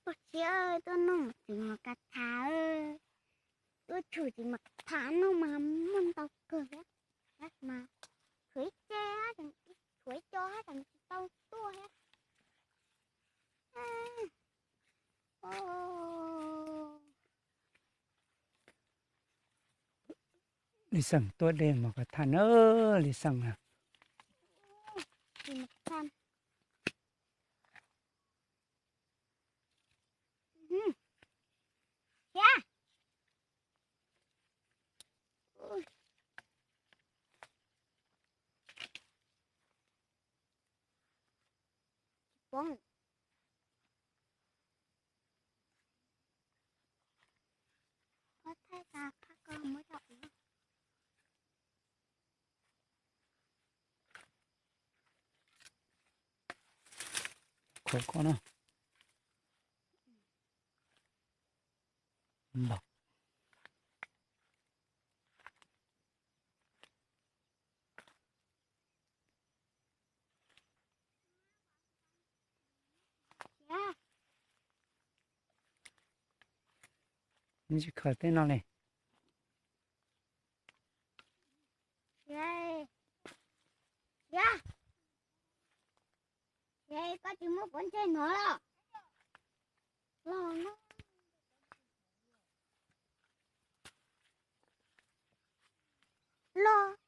Pog Siab, tuaj noj txiv mos kas thas, tuaj tshum txiv mos kas thas noj mas muaj ntau kawg thiab. Mas tshuav ib ce, tshuav ib co hab tseem tsis tau tuaj thiab. Lis Xeem tuaj de mos kas thas na, Lis Xeem na. Khov ko na. Npaum. Tsis khaws tej no li. Koj tsis muab pov ntseg no los? Los no. Los.